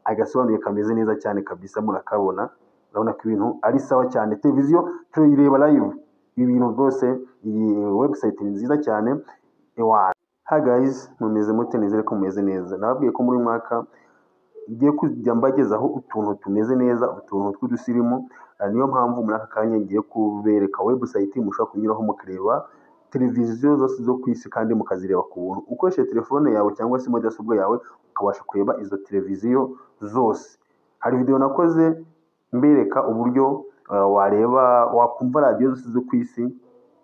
Agasobanuye kameze neza cyane kabisa, murakabona. Urabona ko ibintu ari sawa cyane, televiziyo turayireba live. Ibi bintu rwose, iyi website ni nziza cyane. Ewa, hi guys, mumeze mute? Nizere ko mumeze neza. Nababwiye ko muri uyu mwaka ngiye kujya mbagezaho utuntu tumeze neza, utuntu tw'udusirimu. Niyo mpamvu muri aka kanya ngiye kubereka website mushobora kunyuraho mukareba televiziyo zose zo ku isi kandi mukazireba ku buntu, ukoresheje telefone yawe cyangwa se mudasobwa yawe, ukabasha kureba izo televiziyo zose. Hari video nakoze mbereka uburyo wareba, wakumva radiyo zose zo ku isi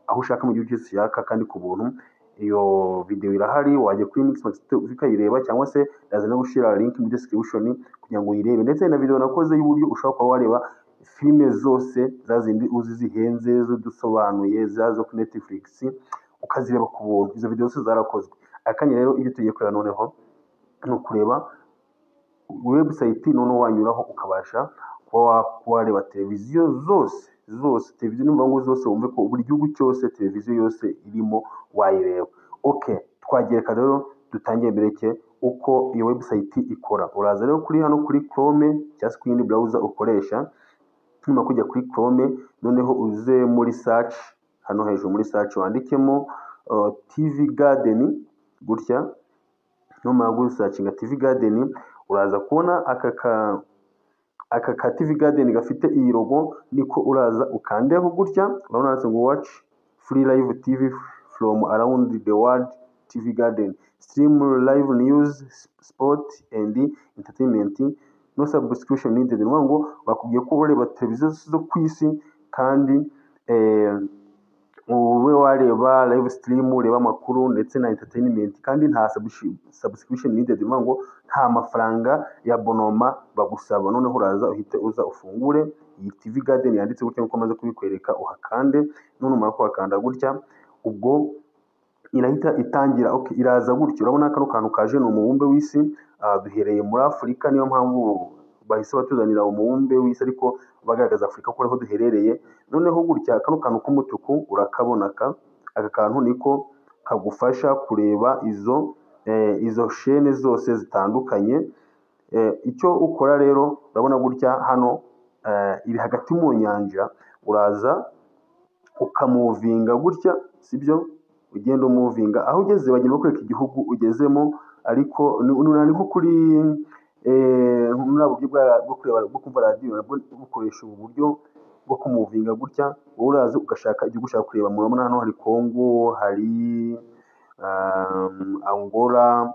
aho ushaka, mu gihugu cyose ushaka, kandi ku buntu. Iyo video irahari, wajya kuri Mixmax ukayireba, cyangwa se ndaza no gushyira link muri description kugira ngo uyirebe. Ndetse na video nakoze y'uburyo ushobora kuba wareba filime zose za zindi uzi zihenze z'udusobanuye za zo kuri Netflix, ukazireba ku buntu. Izo video zose zarakozwe. Akanya rero, ibyo tugiye kureba noneho ni ukureba website noneho wanyuraho ukabasha kuba wareba televiziyo zose zose. Televiziyo numva ngo zose, wumve ko buri gihugu cyose televiziyo yose irimo wayireba. Okay, twagereka rero dutangiye mbereke uko iyo website ikora. Uraza rero kuri hano kuri Chrome cyangwa se ku yindi browser ukoresha. Nyuma kujya kuri Chrome, noneho uze muri search, hano hejuru muri search wandikemo TV Garden gutya. Numara gusearchinga TV Garden, uraza kubona aka ka TV Garden gafite iyi logo, niko uraza ukandeho gutya. Urabona handitse ngo "Watch free live TV from around the world, TV Garden, stream live news, sport and entertainment, no subscription needed." Ni ukuvuga ngo bakubwiye ko ureba televiziyo zo ku isi kandi ube wareba live stream, ureba amakuru ndetse na entertainment, kandi nta subscription needed. Bivuga ngo nta mafaranga ya abonnement bagusaba. Noneho uraza uhite uza ufungure iyi TV Garden yanditse gutya nkuko maze kubikwereka, uhakande. None umara kuhakanda gutya, ubwo irahita itangira. Okay, iraza gutya. Urabona kano kantu kaje ni umubumbe w'isi. Duhereye muri Afurika, niyo mpamvu bahise batuzanira umubumbe w'isi, ariko bagaragaza Afurika ko ariho duherereye. Noneho gutya kano kantu k'umutuku urakabona, aka kantu niko kagufasha kureba izo shene zose zitandukanye. Icyo ukora rero, urabona gutya hano iri hagati mu nyanja. Uraza ukamovinga gutya, sibyo? Ugenda umovinga, aho ugeze bagenda bakwereka igihugu ugezemo. Ariko ni nko kuri muri buryo bwo kureba, bwo kumva radiyo, nabwo bukoresha ubu buryo bwo kumovinga gutya. Wowe uraza ugashaka igihugu ushaka kureba. Murabona hano hari Congo, hari Angola,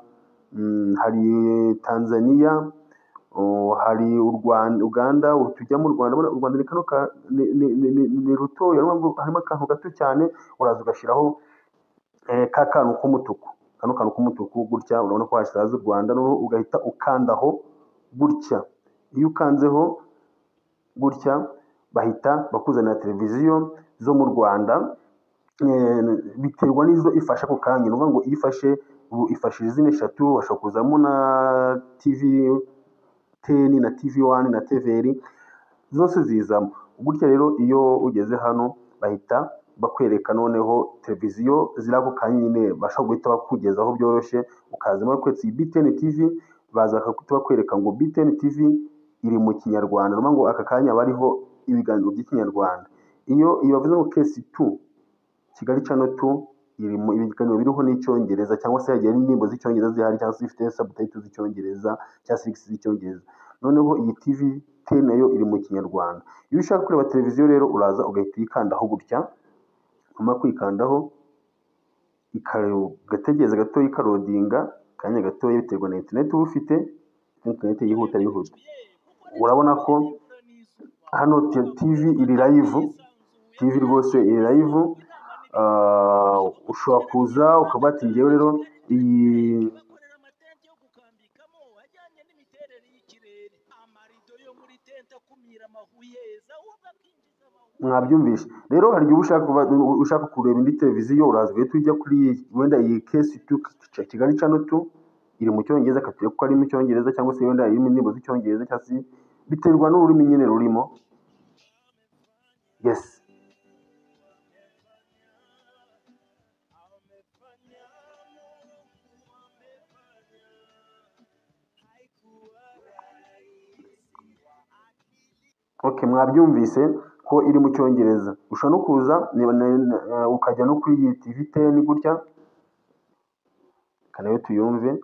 hari Tanzania, oh, hari u Rwanda, Uganda. Tujya mu Rwanda, urabona u Rwanda ni kano ni rutoya, niyo mpamvu harimo akantu gato cyane. Uraza ugashyiraho ka kantu k'umutuku, kano kantu k'umutuku gutya. Urabona ko hasize u Rwanda. Noneho ugahita ukandaho gutya. Iyo ukanzeho gutya, bahita bakuzanira televiziyo zo mu Rwanda. Biterwa n'izo ifashe ako kanya. Ni ukuvuga ngo iyo ifashe, ubu ifashe izina eshatu, hashobora kuzamo na TV 10 na TV 1 na TVR, zose zizamo gutya. Rero iyo ugeze hano, bahita bakwereka noneho televiziyo ziri ako kanya nyine, bashobora guhita bakugezaho byoroshye. Ukazamo bakweretse iyi BTN TV, baza bakahita bakwereka ngo BTN TV iri mu Kinyarwanda. Ni ukuvuga ngo aka kanya bariho ibiganiro by'Ikinyarwanda. Iyo bavuze ngo KC2, Kigali Channel 2, iri mu ibiganiro biriho n'Icyongereza, cyangwa se hagiye indirimbo z'Icyongereza zihari, cyangwa se zifite subtitle z'Icyongereza cyangwa se lyrics z'Icyongereza. Noneho iyi TV 10 nayo iri mu Kinyarwanda. Iyo ushaka kureba televiziyo rero, uraza ugahita uyikandaho gutya. Umara kwikandaho, ugategereza gatoya ikaloadinga akanya gatoya, biterwa na internet uba ufite. Internet yihuta yihuta. Urabona ko hano TV iri live, TV rwose iri live. Ushobora kuza ukavuga ati ngewe rero iyi Bakorera amatente yo gukambikamo ajyanye n'imiterere y'ikirere, amarido yo muri tente akumira amahuhezi ahubwo akinjiza amahuhezi. Mwabyumvishe rero, hari igihe uba ushaka kureba indi televiziyo, uraza ugahita ujya kuri wenda iyi KC2, Kigali Channel 2, iri mu Cyongereza, katurebe ko ari mu Cyongereza, cyangwa se wenda irimo indirimbo z'Icyongereza, cyangwa se biterwa n'ururimi nyine rurimo. Yes. Amefanya Mungu, amefanya, haikuwa rahisi. Okay, mwabyumvise ko iri mu Cyongereza. Ushobora no kuza ukajya no kuri iyi TV 10 gutya, reka nayo tuyumve.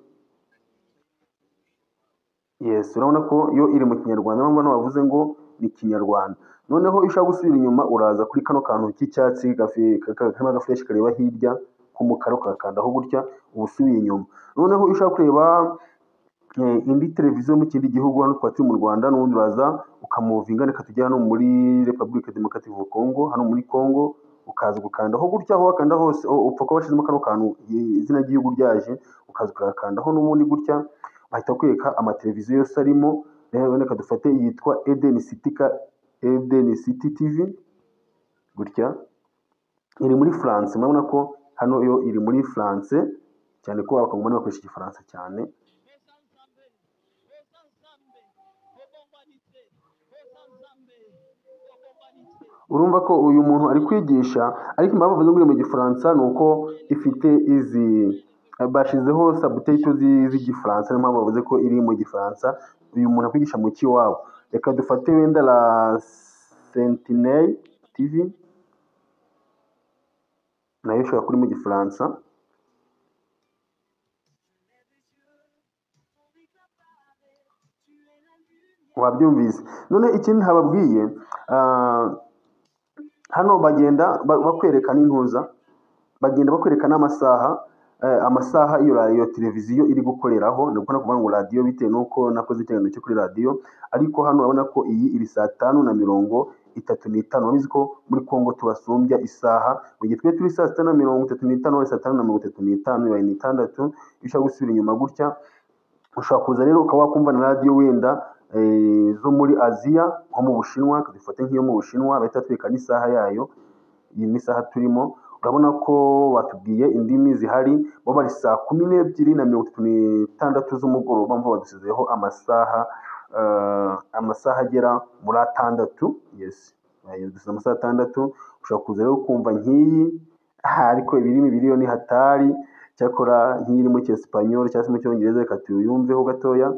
Yes, urabona ko yo iri mu Kinyarwanda, niyo mpamvu bavuze ngo ni Kinyarwanda. Noneho iyo ushaka gusubira inyuma uraza kuri kano kantu k'icyatsi karimo agaflèche kareba hirya k'umukara, ukakandaho gutya, uba usubiye inyuma. Noneho iyo ushaka kureba indi televiziyo mu kindi gihugu, hano twaba turi mu Rwanda, n'ubundi uraza ukamovinga, reka tujye hano muri Republic Democratic of Congo, hano muri Congo, ukaza gukandaho gutya, aho wakanda hose upfa kuba washyizemo kano kantu izina ry'igihugu ryaje, ukaza ukakandaho n'ubundi gutya, bahita bakwereka amateleviziyo yose arimo. Rero reka dufate yitwa Eden City, Eden City TV gutya, iri muri France. Murabona ko hano yo iri muri France, cyane ko Abakongomani bakoresha Igifaransa cyane. Pesa Nzambe, pesa Nzambe, obongwanitse, pesa Nzambe, obongwanitse. Urumva ko uyu muntu ari kwigisha, ariko impamvu avuze ngo iri mu Gifaransa ni uko ifite izi, bashizeho subtitle z'Igifaransa, niyo mpamvu bavuze ko iri mu Gifaransa. Uyu muntu akwigisha mu cy'iwabo. Reka dufate wenda la Sentinel TV, nayo ishobora kuri mu Gifaransa. Wabyumvise. None ikindi ntababwiye, hano bagenda bakwereka n'intuza, bagenda bakwereka n'amasaha, amasaha iyo televiziyo iri gukoreraho. Ni ukuvuga ngo radiyo, bitewe n'uko nakoze ikiganiro cyo kuri radiyo, ariko hano urabona ko iyi iri saa 5:35. Urabizi ko muri Congo tubasumbya isaha, mu gihe twe turi saa 6:35, saa 5:35 ibaye ni 6. Iyo ushaka gusubira inyuma gutya, ushobora kuza rero ukaba wakumva na radiyo wenda zo muri Aziya, nko mu Bushinwa. Dufate nk'iyo mu Bushinwa, bahita batwereka n'isaha yayo. Iyi ni isaha turimo. Urabona ko batubwiye indimi zihari, bo bari saa 12:36 z'umugoroba, mvo badusizeho amasaha agera muri 6. Yes, badusize amasaha 6. Ushobora kuza rero ukumva nk'iyi, ariko ibirimi biriyo ni hatari. Cyakora nk'iyi iri mu Cyesipanyol cyangwa se mu Cyongereza, reka tuyumveho gatoya.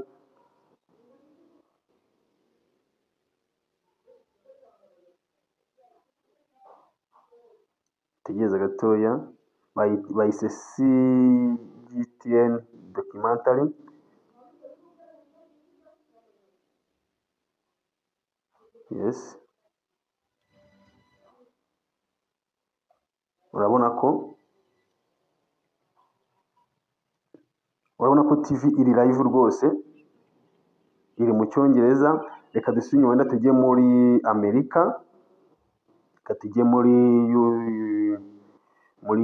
Tegereza gatoya, bayise CGTN documentary. Yes, urabona ko TV iri live rwose, iri mu Cyongereza. Reka dusubire inyuma, wenda tujye muri Amerika, reka tujye muri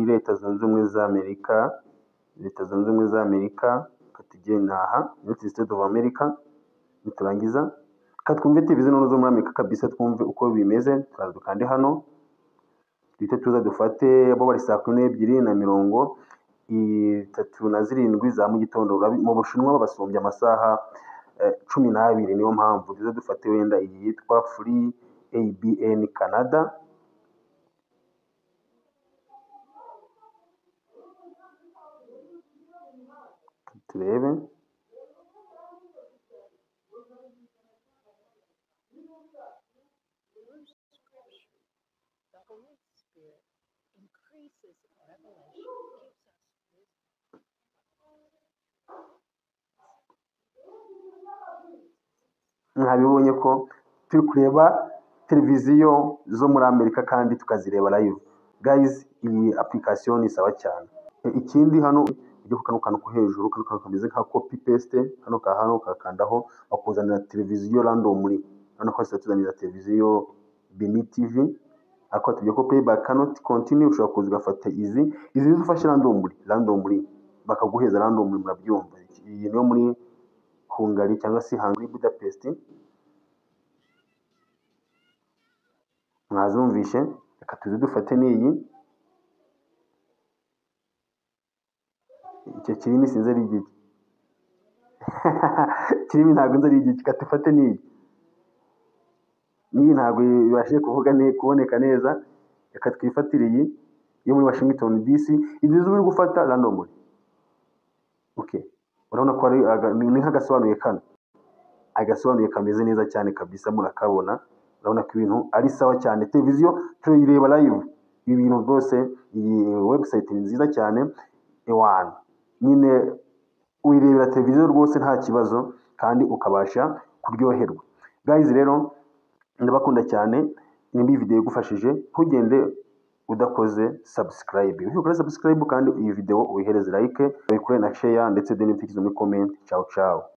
Leta Zunze Ubumwe za Amerika, Leta Zunze Ubumwe za Amerika, reka tujye naha United States of America. Niturangiza reka twumve televiziyo noneho zo muri Amerika kabisa, twumve uko bimeze. Turaza dukande hano, duhite tuza dufate bo bari saa 12:37 za mu gitondo. Mu Bushinwa babasumbye amasaha 12, niyo mpamvu tuza dufate wenda iyi yitwa Free ABN Canada. Turebe. Through Scripture, the Holy Spirit increases revelation, gives us wisdom. Mwabibonye ko turi kureba televiziyo zo muri Amerika kandi tukazireba live. Guys, iyi application ni sawa cyane. Ikindi hano ujye ku kano kantu ko hejuru, kano kantu kameze nka copy paste, kano ka hano ukakandaho, bakuzanira televiziyo randomly. Hano hose batuzanira televiziyo Beni TV, ariko tujya ko playback cannot continue. Ushobora kuza ugafata izi nizo ufashe randomly bakaguheza randomly, murabyumva. Iyi niyo muri Hungary cyangwa se Hungary Budapest, mwazumvishe. Reka tuze dufate n'iyi, icyo kirimi sinzi ari igiki, kirimi ntabwo nzi ari igiki. Reka dufate n'iyi, n'iyi ntabwo ibashije kuvuga kuboneka neza. Reka twifatire iyi yo muri Washington DC. Izi zo uri gufata randomly. Okay, urabona ko ni nk'agasobanuye kano, agasobanuye kameze neza cyane kabisa, murakabona. Urabona ko ibintu ari sawa cyane. Televiziyo turayireba live. Ibi bintu rwose, iyi website ni nziza cyane. Ewana, nyine wirebera televiziyo rwose nta kibazo kandi ukabasha kuryoherwa. Guys, rero ndabakunda cyane. Nimba iyi video igufashije, ntugende udakoze subscribe. Ukore subscribe kandi iyi video uyihereze like, uyikore na share, ndetse n'ibitekerezo muri comment. Ciao ciao.